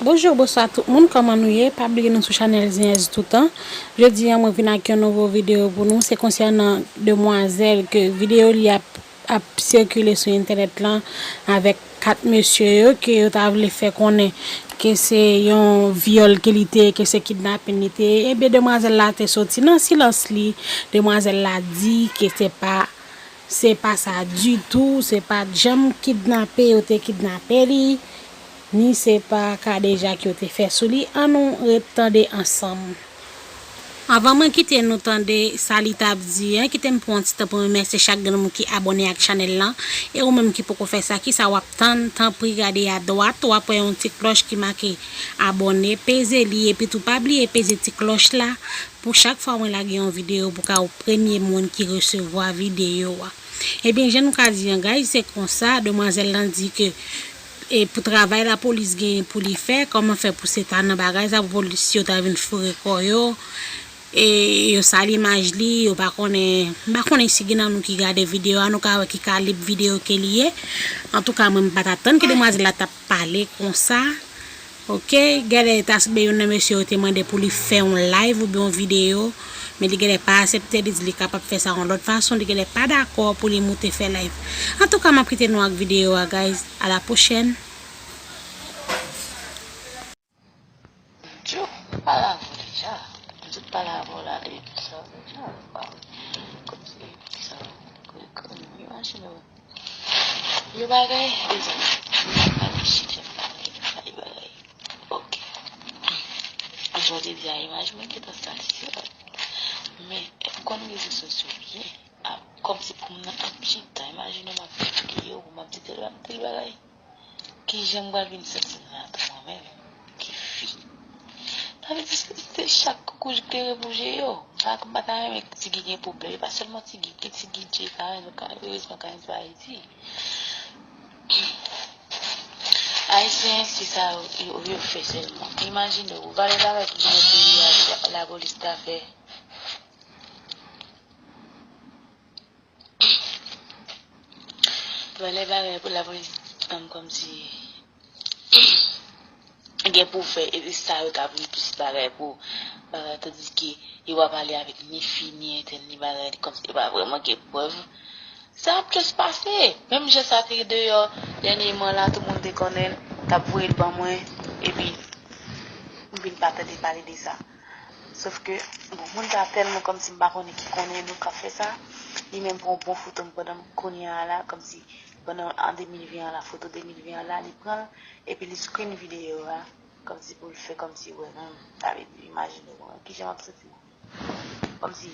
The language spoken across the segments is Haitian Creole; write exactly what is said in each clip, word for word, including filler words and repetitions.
Bonjou, bonswa tout moun, kòman nou ye? Pa bliye nou sou chanèl Zen S Toutan. Jodi a, mwen vin ak yon nouvo videyo pou nou. Se konsènan demwazèl ke videyo li ap, ap sikile sou entènèt lan avèk kat mesye yo ke yo ta vle fè konnen ke se yon vyòl ke li te ye, ke se kidnapin li te ye. Ebyen, demwazèl la te soti nan silans li. Demwazèl la di ke se pa Se pa sa ditou, se pa t janm kidnape yo te kidnape li, ni se pa kadejak yo te fè sou li. Ann nou ret tande ansanm. Anvan mwen kite nou tande sa li t ap di an, kite m pran yon ti tan pou m remèsye chak grenn moun ki abòne ak chanèl lan. E ou menm ki poko fè sa, kisa w ap tann? Tanpri gade adwat, w ap wè yon ti klòch ki make abòne, peze li, epi tou pa bliye peze ti klòch la. Pou chak fwa mwen lage yon videyo, pou ka ou premye moun ki resevwa videyo a. Ebyen, jan nou ka di an, guys, se konsa, demwazèl lan di ke e pou travay lapolis genyen pou li fè, kòman fè pou se ta nan bagay sa, pou polis yo ta vin foure kò yo, e yo sal imaj li, yo pa konnen, m pa konnen si gen nan nou ki gade videyo a, nou ka wè ki kalib videyo ke li ye. Antouka, mwen, m pa t atann ke demwazèl la t ap pale konsa. Ok, genlè ta sanble youn nan mesye yo te mande pou li fè yon live oubyen yon videyo, men li genlè pa aksepte, li di li kapab fè sa yon lòt fason, li genlè pa dakò pou li moute fè live. Antouka, m ap kite nou ak videyo a, guys. A la pwochèn. Djo, pale avè w deja. M di pale avè w la depi sa deja. Kòmsi sa, imajine w. Yo bagay, mezanmi. Bagay, chita, bagay, bagay, bagay. Ok. Jan w te di a, imaj mwen gentan sal, sè. Men, m konn rezo sosyo byen. A, kòmsi pou m nan ap chita, imajine w m ap fè videyo, pou m ap di tèl, tèl bagay. Kijan m pral vin santi m la tou mwen menm? Ki fi? Sa vle di se, se chak koukouj ki te repouse yo. Sa k m pa ta renmen Tigi gen pwoblèm. E pa sèlman Tigi, ki Tigi Dje ka renmen, ka, erezman ka renmen Ayiti. Ayisyen, se sa yo, yo, yo fè sèlman. Imajine w, valè bagay ki gen nan peyi a, lapolis ta fè. Valè bagay pou lapolis, um, kòmsi gen pou fè, e sa yo ka vin plis bagay pou bagay, tandiske yo pa pale avèk ni fi, ni entèl, ni bagay, kòmsi yo pa vrèman gen prèv. Sa ap just pase. Menm jan sa te deyò dènyèman la, tout moun te konnen l, t ap voye l ban mwen, epi m vin pa tande pale de sa. Sof ke, bon, moun sa tèlman kòmsi m pa konnen ki konnen nou k ap fè sa. Li menm pran yon bon foto m pandan m kounye a la, kòmsi pandan an de mil ven an la, foto de mil ven an la, li pran l, epi li screen videyo a, kòmsi pou l fè kòmsi wè menm. Sa vle di, imajine w, kijan m ap santi m. Kòmsi,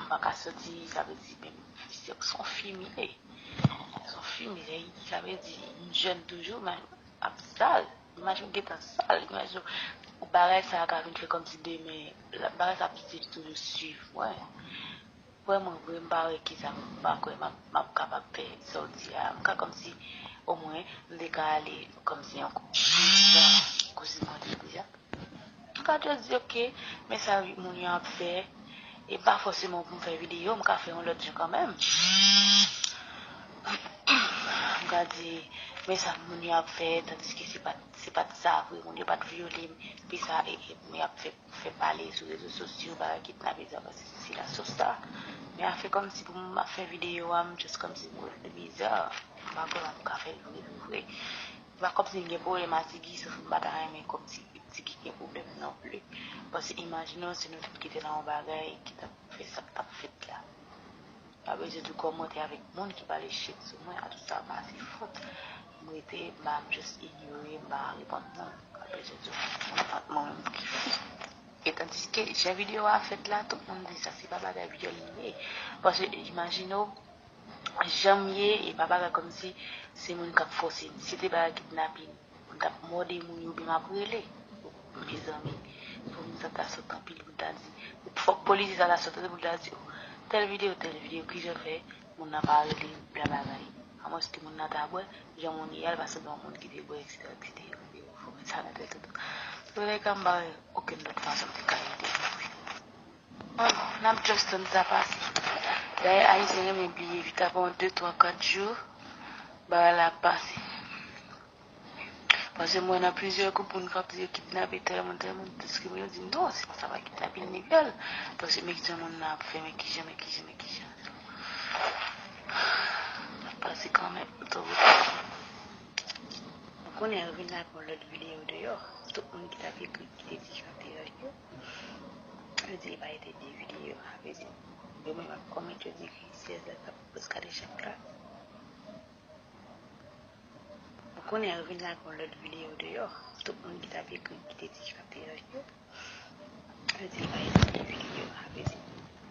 m pa ka soti, sa vle di, menm, se, se yon fim li ye. Se yon fim li ye, sa vle di, m jèn toujou, men ap sal. Imaj ou gentan sal, imaj ou, ou bagay sa a ka vin fè kòmsi demen, la, bagay sa ap toujou swiv mwen. Vrèman vre, m pa wè kisa m pa kwè m ap, m ap kapab fè sa w di a. M ka kòmsi, omwen, m te ka ale kòmsi yon kou-, kouzin mwen te deja. M ka just di, ok, men sa moun yo ap fè, e pa fòseman pou m fè videyo, m ka fè yon lòt jan kanmenm. M ka di, men sa moun yo ap fè, tandiske se pa t, se pa t sa vre, moun yo pa t vyole m, epi sa, e, e, moun yo ap fè, fè pale sou rezo sosyo, bagay kidnape sa, paske se la sos sa. Men afè kòmsi pou m ap fè videyo a, m just kòmsi m wè l biza. M pa kwè m ap ka fè l vre, vre, vre. Se pa kòmsi m gen pwoblèm a Tigi, sof m pa ta renmen kòmsi Tigi gen pwoblèm non plis. Paske imajine w si nou tout ki te nan yon bagay ki t ap fè sa k t ap fèt la. Pa bezwen tou kòmante avèk moun ki pale shit sou mwen, a tout sa pa se fòt. M rete, m pa, m just inyore, m pa reponn moun. Pa bezwen tou kòmante mwen menm ki fi. E tandiske jan videyo a fèt la, tout moun di sa se pa bagay vyòl li ye. Paske imajine w, jan m ye, e pa bagay kòmsi se moun k ap fòse m. Si se te bagay kidnapin, m t ap mòde moun yo, oubyen m ap rele. Mezanmi, fòk moun sa ta sot anpil pou l ta di, fòk polisye sa ta sot anpil pou l ta di, "Oh, tèl videyo, tèl videyo, kijan fè moun nan pa rele m, bla bagay." Amwens ke moun nan ta bwè, jan moun ye a, l pa sanble yon moun ki te bwè, etsetera, etsetera. Fòk sa nan tèt ou tou. Antoulèka, m pa wè okenn lòt fason m te ka ede moun. Bon, n ap just tann sa pase. Dayè, Ayisyen renmen bliye vit, apre yon de, twa, kat jou, bagay la ap pase. Paske m wè nan plizyè gwoup moun k ap di yo kidnape tèl moun, tèl moun, diskrimine, yo di non, se pa sa, pa kidnape, li legal. Paske men kijan moun nan ap fè, men kijan, men kijan, men kijan. L ap pase kanmenm, tou. Ou konnen, yo vin la pou lòt videyo deyò. Tout moun ki t ap ekri, ki te di jan te yo, yo di li pa rete de videyo, sa vle di, yo menm ap kòmante, yo di ki syèz la t ap plis ka de chak la. Ou konnen, yo vin la pou lòt videyo deyò. Tout moun ki t ap ekri, ki te di jan te yo, yo di li pa rete de videyo, sa vle di,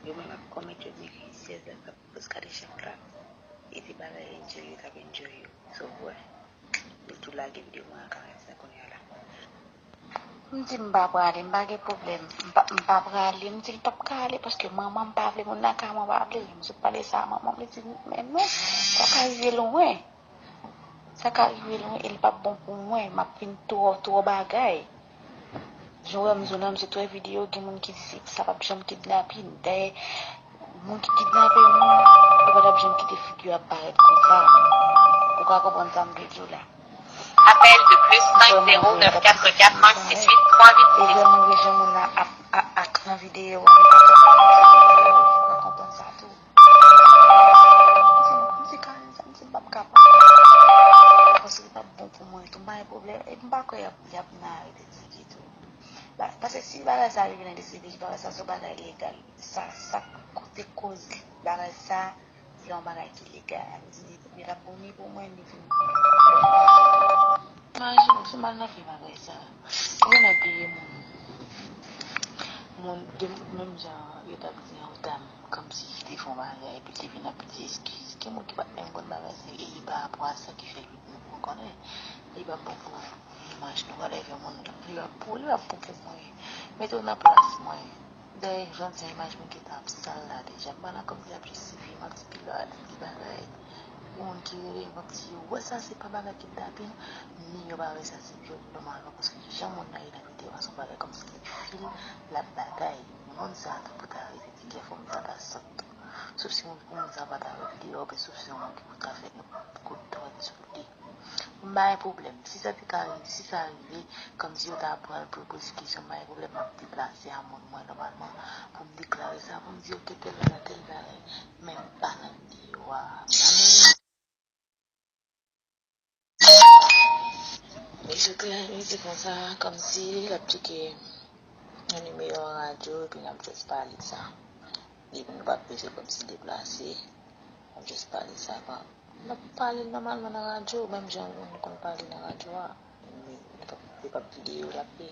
yo menm ap kòmante, yo di ki syèz la t ap plis ka de chak la. E se bagay enjoy yo t ap enjoy yo. So, w wè, yo tou lage videyo mwen an karè sa kounye a la. M di m pa prale, m pa gen pwoblèm. M pa, m pa prale, m di l p ap ka ale paske manman m pa vle, moun nan kay mwen pa vle. M sot pale sa a manman m, li di, men non, sa ka rive lwen. Sa ka rive lwen e l p ap bon pou mwen. M ap vin twò, twò bagay. Jan w wè m di w la, m sot wè videyo, gen moun ki di se, sa p ap janm kidnape. Dayè, moun ki kidnape moun, yo pa t ap janm kite figi yo ap parèt konsa. Ou ka konprann sa m vle di w la? Appel de plus cinq zéro neuf quatre quatre cinq six huit trois huit six. E lè moun, jan moun nan ap, ap, ak nan videyo a, ou ka konprann sa tou. M di, m di, Karen, sa m di, m p ap kapab. Paske li p ap bon pou mwen tou, m pa gen pwoblèm. E m pa kwè y ap, y ap nan arete Ziggy tou. Ba-, paske si bagay sa rive nan D C P J, bagay sa se yon bagay legal. Sa, sa kote koz bagay sa, se yon bagay ki legal. Li, li t ap bon ni pou mwen, ni pou mwen. Imajine w, si m al nan fè bagay sa, ou konn ap peye moun. Moun, de, menm jan yo t ap di yon dam, kòmsi li te fè yon bagay, epi li te vin ap pede eskiz. Gen moun ki pa t menm konn bagay sa, e li pa rapò a sa ki fè li bon pou konnen. Li pa bon pou imaj nou, whatever moun, li pa pou, li pa bon pou mwen. Mete w nan plas mwen. Dayè, jodi a, imaj mwen gentan ap sal la deja. M pa nan kòmsi ap jistifye, m ap di pilò a di bagay. Gen moun ki rele m ap di yo wè sa se pa bagay kidnapin, ni yo pa wè sa se vyòl nòmalman, paske jan moun nan ye nan videyo a, se yon bagay kòmsi li fil, l ap bagay. Moun sa tou pou ta rete, te gen fò m ta pa sot tou. Sof si moun, moun sa pa ta wè videyo a, oubyen sof si yon moun ki pou ta fè yon kout dwèt sou li. M pa gen pwoblèm. Si sa te ka rive, si sa rive, kòmsi yo ta pran l pou pwosekisyon, m pa gen pwoblèm, m ap deplase a moun mwen nòmalman pou m deklare sa, pou m di, oke, tèl bagay, tèl bagay, men m pa nan videyo a. Mesye Claire, li di konsa, kòmsi l ap tcheke yon nimewo radyo, epi n ap just pale sa. Epi nou pa bezwen kòmsi deplase. M ap just pale sa, pa, m ap pale nòmalman nan radyo, menm jan nou konn pale nan radyo a. Li p ap, li p ap videyo l ap ye.